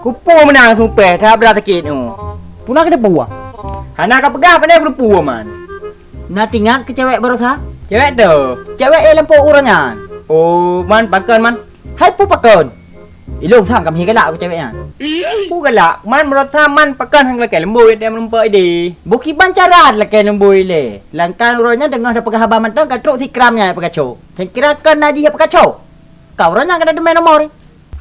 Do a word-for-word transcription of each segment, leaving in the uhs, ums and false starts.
Kupeue meunan sumpéh that brat sakét nyoe. Puna keuneuk peue? Hana kapeugah, pandai keuneuk peue, Man. Na teuingat keu cewek baroesa? Cewek tu? Cewek nyang lampôh uroe nyan. Oh, Man, pakon, Man? Hai peue pakon? Ilôn sang ka meuhi galak keu cewek nyan. Peue galak? Man, baroesa Man pakon han lakée leumbôi dan meureumpok idéh. Boh kiban cara lakée leumbôi lé. Langkan uroe nyan teungoh tapeugah haba mantong ka trok si Kram nyan peukaco. Sangkira kon na jih peukaco. Ka uroe nyan ka na teumé nomor.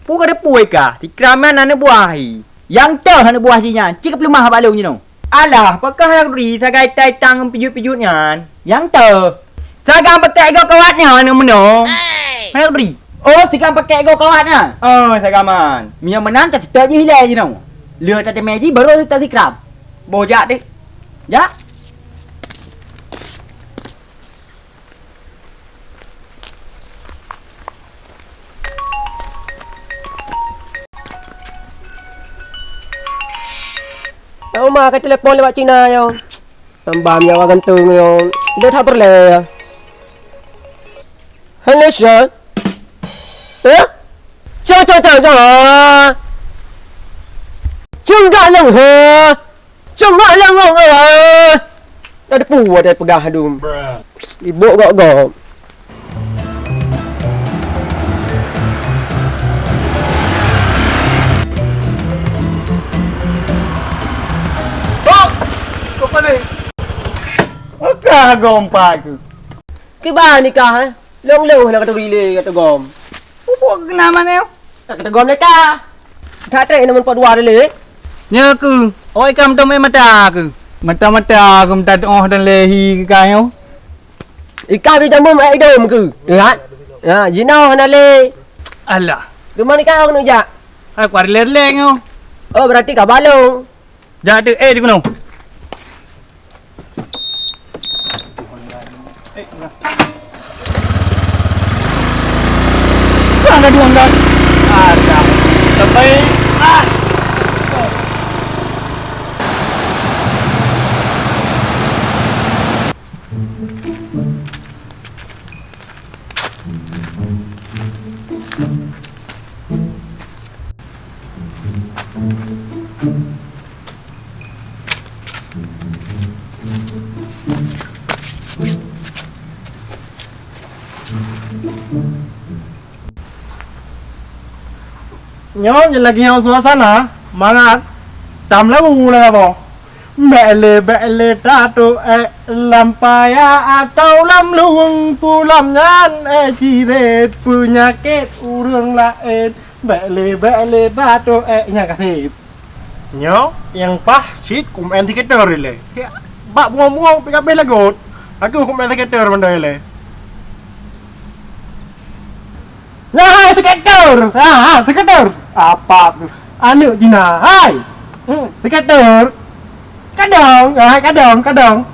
Peue ka teupeue kah? Si Kram nyan aneuk buah i. Nyang toh aneuk buah jih nyan, cit ka peuleumah bak lôn jinoe. Alah, pakon hana kuturi sagai tai tang pijut-pijut nyan? Nyang toh. Sagai pakèk igoe kawat nyan meunoe. Hana kuturi. Oh, si Kram pakèk igoe kawat nyan? Oh, sagai Man. Meunyoe meunan, taseutôt jih ilèe jinoe. Lheueh tateumé jih, baru taseutôt si Kram. Boh jak deh. Jak. Mak Uma ka telepon lewat Cina yo. Namba nyawa gantung yo. Dia tak perlu ya. Halo, Sir. Eh? Cang, cang, cang, cang. Cunggah nyang he. Cunggah nyang he. Ada pun ada peugah dum. Ibuk gok-gok. Kok! Kok paling? Oka gompa tu. Kiban nikah, eh? Long-long nak kata bile kata gom. Pupuk kena mana? Nak kata gom leka. Tak trek namun pot dua dulu. Nya ku. Oi kam tom mata ku. Mata-mata ku mata oh dan lehi ke kayo. Ikah bi jamum ai dom ku. Lihat. Ha, jinoh hana le. Alah. Rumah nikah kau kena jak. Aku ada leleng. Oh, berarti kau balong. Jak tu, eh, di gunung. Ada dua orang. Ada. Sampai. Ah. Nyoe lagi nyang suasana mangat tam lagu lagu apa? Bèk lé, bèk lé tatoh ék lam paya atau lam lueng, pulam nyan ék jiret peunyakét ureueng laén. Bèk lé, bèk lé tatoh ék nyang kaseb. Nyoe nyang paih cit kumeu'en siketer ilèe. Bak bungong-bungong pih ka abéh lagot. Aku kumeu'en siketer mandai ilèe. Nah, hai, siketer! Ha, ha, siketer! Apa tu? Aneuk Cina, hai! Hmm, siketer! Kadang, hai, kadang, kadang.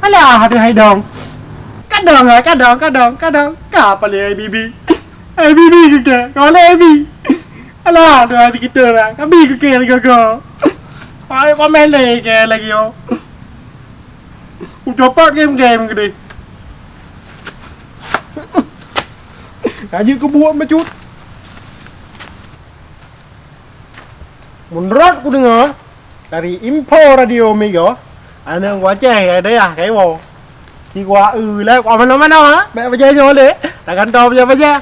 Alah, aduh, hai dong. Kadang, hai, kadang, kadang, kadang. Ka paling hai bibi. Hai bibi ke ke? Kau le bibi. Alah, aduh, hai siketer lah. Kami ke ke lagi kau. Hai, komen lagi ke lagi, yo. Ucopot game-game gede. Kaji kebuat mecut. Menurut ku dengar dari info radio Mega, aneuk Aceh ya dayah kaiwo. Ci gua eu lai kwa mana-mana ha, bèk bajèe nyoe lé. Takkan tau bajèe-bajèe.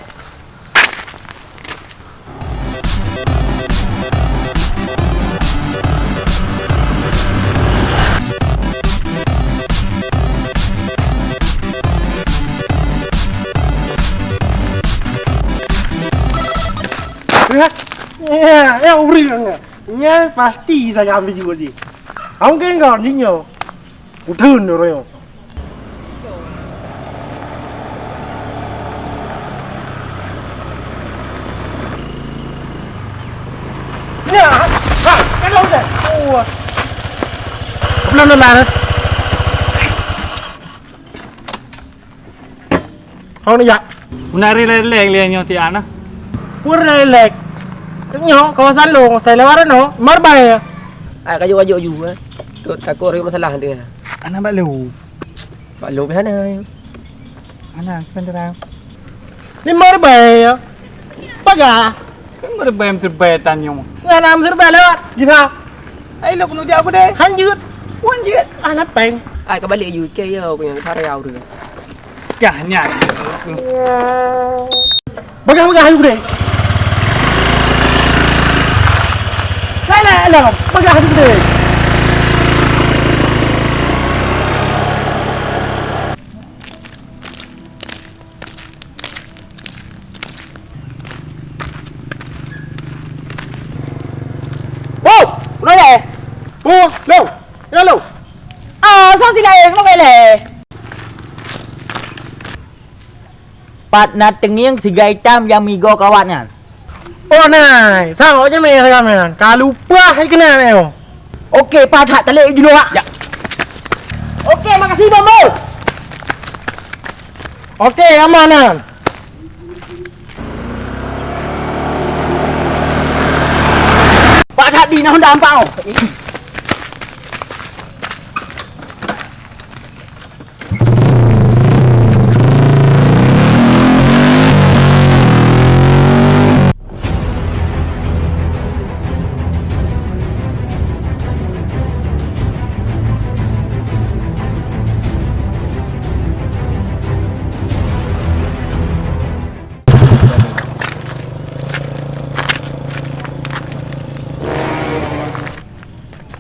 Ya, ya, ya, ureueng. Nyan pasti saya ambil juga di. Kamu kan kau ninyo. Uteun royo. Ya, ha, kalau dah. Oh. Belum dah lah. Hong jak. Meunan rilek-rilek lé nyoe siat na. Peue rilek? Nyoe kawasan lôn, sai lewat nyoe, marbai. Ai kajok-kajok ju, eh. Tu takot ribut masalah tu. Ana bak lu. Bak lu pih ana. Ana, sebentar. Ni marbai. Paga. Kan meureubai-meureubai tanyoe. Nyan na meureubai lewat. Gisa. Ai lôn keuneuk jak peudeh. Han jeuet. Wan jeuet. Ah, lapeng. Ai ka balek ju, keu yo, ku nyang ka rayau tu. Kah nyan. Bagah-bagah ju deh. Lai, lai, lai. Bagah ju deh. Oh, udah ya? Oh, lo, ya lo. Ah, sang sila eh, lo kele. Pat na teungieng siga itam nyang migoe kawat nyan. Oh nai, sang awak jamé sagai nyan. Ka lupa hai keunan nyoe. Oke, pahat talek juluak. Ya. Oke, makasih Bang Bol. Oke, aman nyan. Pak Hadi nah honda ampak oh.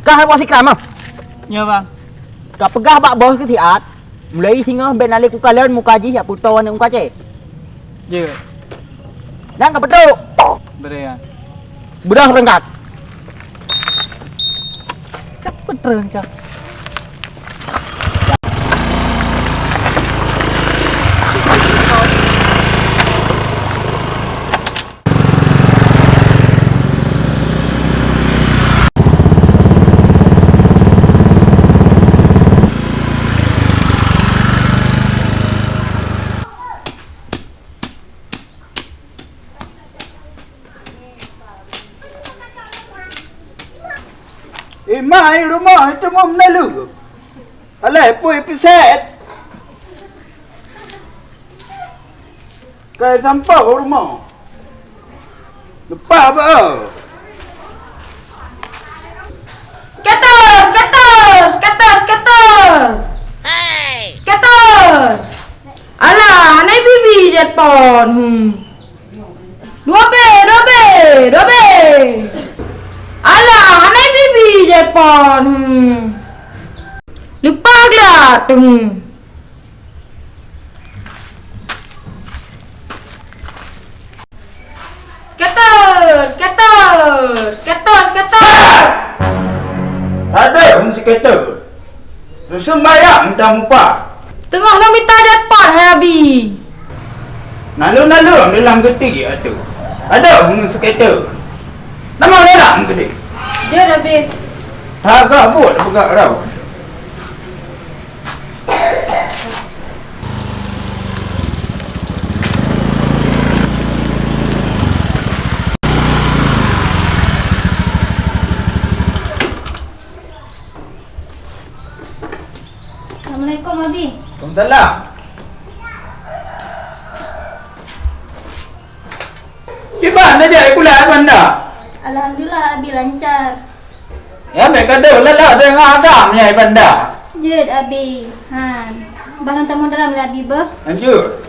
Kah buah sikram ah? Nyo bang. Ka peugah bak bos keu siat, mulai singoh bèk nalek kukalon muka jih jak putôh aneuk muka cè. Jeuet. Nyan ka peutrok. Beuréh nyan. Beudoh beurangkat. Ka peutrok ka. Imai rumoh itu meuneulheueh. Alah pui piset. Kai sampôh u rumoh. Leupah beu. Skater, skater, skater, skater. Skater. Alah, hana bibi jepon. Hmm. Dua be, dua be, dua be. Alah, hana bibi jepon. Hmm. Leupah glat. Hmm. Skater, skater, skater, skater. Aduh, skater. Seumayang dah mupa. Teungoh lôn mita japat hai Abi. Naleueng-naleueng di lam geuti atu. Aduh, skater. Nama dalam geuti? Jeuet Abi. Tagak buet peugah rau. Assalamualaikum, Abi. Waalaikumsalam. Kiban saja, eh, kulah, Abi, anda? Alhamdulillah, Abi, lancar. Ya, mek kado lala dengan agam nyai banda. Jeuet, Abi. Han. Bah lôn tamong dalam lé Abi beuh. Lanjut.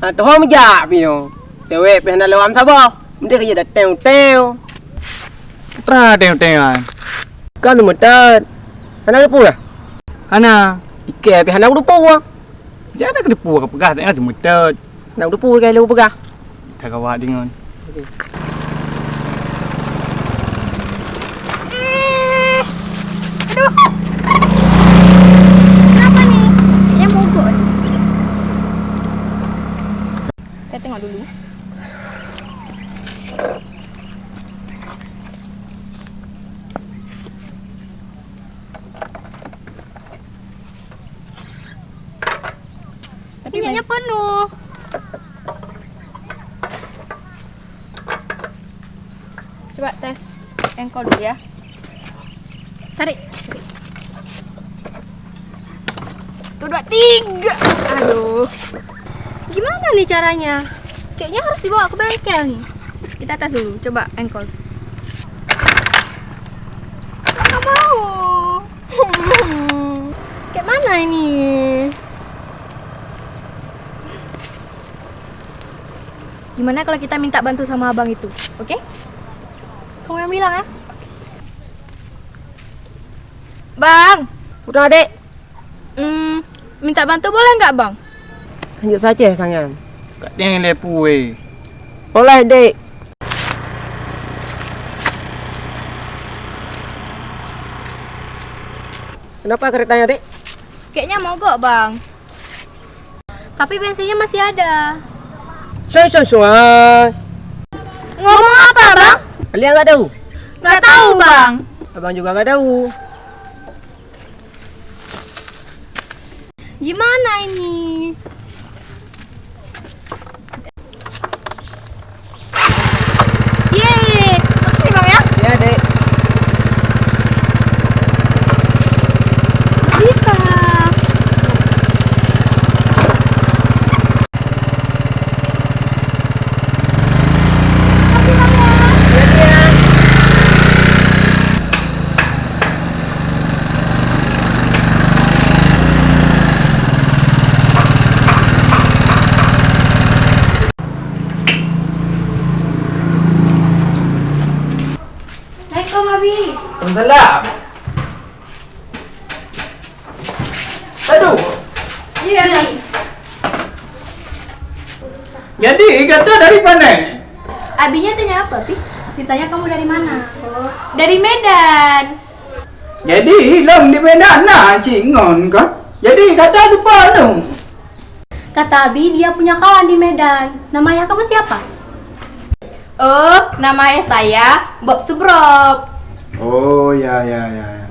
Ah, toho meujak pih nyoe. Cewek pih hana lewat saboh. Meudiek keu dateng uteu. Peue teungoh-teungoh nyan? Kan teumeuteut. Hana geupeu kah? Hana. Ikei pih hana geupeu. Jak na geupeu ka peugah teungoh teumeuteut. Hana geupeu ikei lôn peugah. That gawat deungon. Oke. Eh. Aduh. Kenapa ni? Yang mogok ni. Saya tengok dulu. Tapi minyaknya penuh. Coba tes. Engkol dulu ya. Tarik. Satu, dua, tiga. Aduh. Gimana nih caranya? Kayaknya harus dibawa ke bengkel nih. Kita tes dulu. Coba engkol. Nggak mau. Kayak mana ini? Gimana kalau kita minta bantu sama abang itu? Oke? Kamu yang bilang ya. Bang. Udah, Dek. Hmm, minta bantu boleh nggak, Bang? Lanjut saja, sayang. Kak Deng lepu weh. Boleh, Dek. Kenapa keretanya, Dek? Kayaknya mogok, Bang. Tapi bensinnya masih ada. Soi, soi, soi. Ngomong apa, Bang? Kalian nggak tahu? Nggak tahu, Bang. Abang juga nggak tahu. Gimana ini? Yeay, makasih, Bang, ya. Ya, Dek. Bisa. Makasih, Bang, ya. Iya, Dek. Assalamualaikum, Abi. Waalaikumsalam. Aduh. Iya. Jadi, gata dari mana? Abinya tanya apa, Pi? Ditanya kamu dari mana? Oh, dari Medan. Jadi, lom di Medan na cit ngon kah? Jadi, gata tu peue nu? Kata Abi, dia punya kawan di Medan. Nama ayah kamu siapa? Oh, nama ayah saya Bob Subrop. Oh, ya, ya, ya, ya.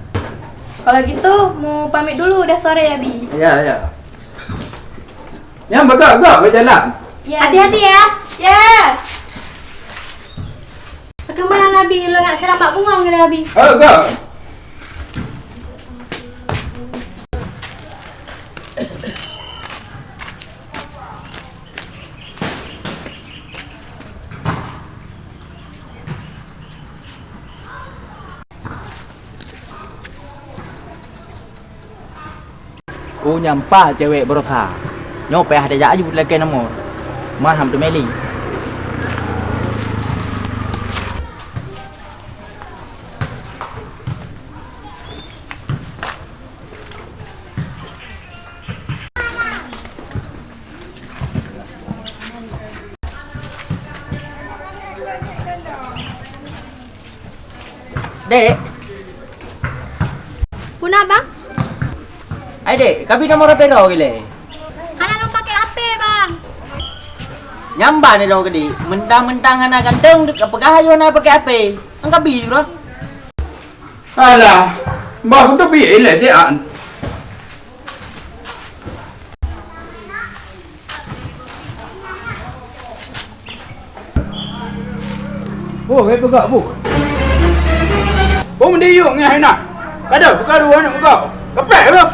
Kalau gitu, mau pamit dulu, udah sore ya, Bi? Ya, ya. Nyan beugöt-göt beujalan. Ya. Hati-hati ya. Ya. Bagaimana Nabi, lo nak serang bak bungong ya Nabi? Oh, göt. Oh, nyan pat cewek beurokha. Nyoe payah tajak aju lakée nomor. Maham teumeli. Dek. Peue na, Bang? Ai, Dek, kabi nomor H P droe gilée. Hana lôn pakai H P, Bang. Nyan ban droe keudiek, mentang-mentang hana ganteng, peugah ayoe hana pakai H P. Kan kabi droe. Alah, bah, kuteubiet ilée siat. Oh, hai peugah, Bu. Oh, meudiyuek ngon hai na. Kada, buka dua aneuk muka. Kepek, Bu.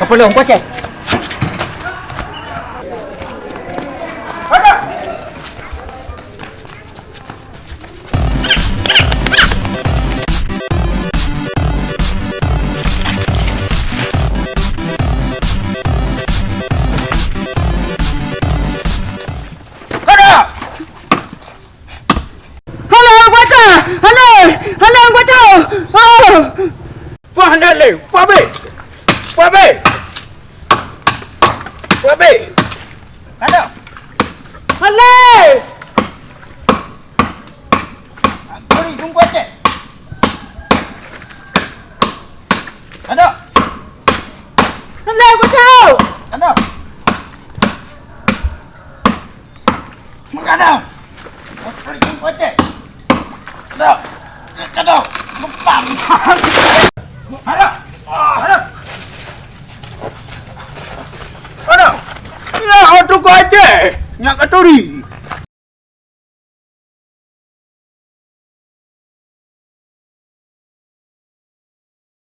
Kepulung, kocek. Kada. Hana! Hana, kuasa! Hana! Hana, kuasa! Oh! Pah na lé! Pah beh! Pah beh! Pah beh! Hana! Hana! Beri jumpa cek. Ada. Hana, kuasa! Hana! Mengkadang. Pergi kote. Kadang. Kadang. Bepam. Ada. Ada. Ada. Ya, tu kote. Nyak katuri.